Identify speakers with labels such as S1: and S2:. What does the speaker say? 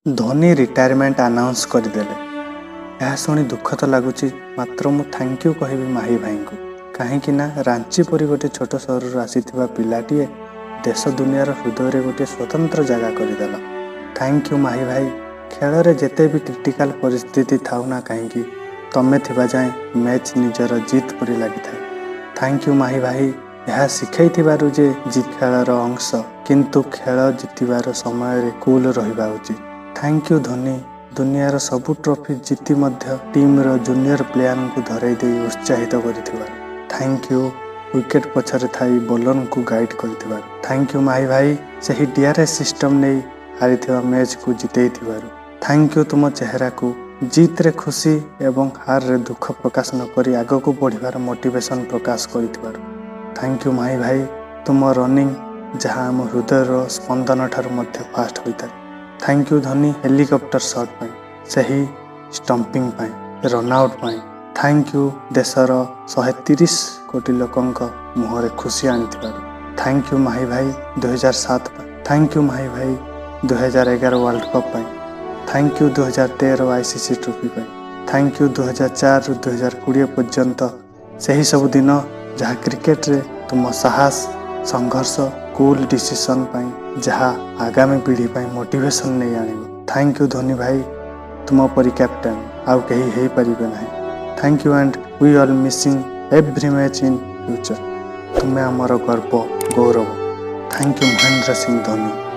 S1: Dhoni retirement announce କରିଦେଲେ। ଏହା ଶୁଣି ଦୁଃଖ ତ ଲାଗୁଛି, ମାତ୍ର ମୁଁ thank you କହିବି ମାହି ଭାଇଙ୍କୁ, କାହିଁକି ନା ରାଞ୍ଚି ପରି ଗୋଟିଏ ଛୋଟ ସହରରୁ ଆସିଥିବା ପିଲାଟିଏ ଦେଶ ଦୁନିଆର ହୃଦୟରେ ଗୋଟିଏ ସ୍ୱତନ୍ତ୍ର ଜାଗା କରିଦେଲା। Thank you Mahi ଭାଇ। ଖେଳରେ ଯେତେ ବି କ୍ରିଟିକାଲ ପରିସ୍ଥିତି ଥାଉ ନା କାହିଁକି, ତମେ ଥିବା ଯାଏଁ ମ୍ୟାଚ୍ ନିଜର ଜିତ୍ ପରି ଲାଗିଥାଏ। Thank you Mahi ଭାଇ, ଏହା ଶିଖେଇଥିବାରୁ ଯେ ଜିତ୍ ଖେଳର ଅଂଶ, କିନ୍ତୁ ଖେଳ ଜିତିବାର ସମୟରେ କୁଲ୍ ରହିବା ଉଚିତ। Thank you Dhoni, ଦୁନିଆର ସବୁ ଟ୍ରଫି ଜିତି ମଧ୍ୟ ଟିମ୍ର ଜୁନିୟର ପ୍ଲେୟାରଙ୍କୁ ଧରେଇ ଦେଇ ଉତ୍ସାହିତ କରିଥିବାରୁ। Thank you wicket ପଛରେ ଥାଇ ବୋଲରଙ୍କୁ ଗାଇଡ୍ କରିଥିବାରୁ। Thank you Mahi ଭାଇ, ସେହି ଡିଆର୍ଏସ୍ ସିଷ୍ଟମ ନେଇ ହାରିଥିବା ମ୍ୟାଚ୍କୁ ଜିତେଇଥିବାରୁ। Thank you ତୁମ ଚେହେରାକୁ ଜିତ୍ରେ ଖୁସି ଏବଂ ହାରରେ ଦୁଃଖ ପ୍ରକାଶ ନକରି ଆଗକୁ ବଢ଼ିବାର ମୋଟିଭେସନ୍ ପ୍ରକାଶ କରିଥିବାରୁ। Thank you Mahi ଭାଇ, ତୁମ ରନିଂ ଯାହା ଆମ ହୃଦୟର ସ୍ପନ୍ଦନ ଠାରୁ ମଧ୍ୟ ଫାଷ୍ଟ ହୋଇଥାଏ। Thank you Dhoni, helicopter short ପାଇଁ, ସେହି ଷ୍ଟମ୍ପିଂ ପାଇଁ, ରନ୍ ଆଉଟ୍ ପାଇଁ। Thank you ଦେଶର 130 କୋଟି ଲୋକଙ୍କ ମୁହଁରେ ଖୁସି ଆଣିଥିବାରୁ। Thank you Mahi ଭାଇ, 2007 ପାଇଁ। Thank you Mahi ଭାଇ, 2011 ୱାର୍ଲଡ କପ୍ ପାଇଁ। Thank you 2013 ICC trophy ପାଇଁ। Thank you 2004ରୁ 2020 ପର୍ଯ୍ୟନ୍ତ ସେହି ସବୁ ଦିନ, ଯାହା କ୍ରିକେଟରେ ତୁମ ସାହସ, ସଂଘର୍ଷ, କୁଲ୍ ଡିସିସନ୍ ପାଇଁ, ଯାହା ଆଗାମୀ ପିଢ଼ି ପାଇଁ ମୋଟିଭେସନ୍ ନେଇ ଆଣିବ। Thank you Dhoni ଭାଇ, ତୁମ ପରି କ୍ୟାପ୍ଟେନ୍ ଆଉ କେହି ହେଇପାରିବେ ନାହିଁ। Thank you and we all missing every match in future. ତୁମେ ଆମର ଗର୍ବ, ଗୌରବ। Thank you Mahendra Singh Dhoni.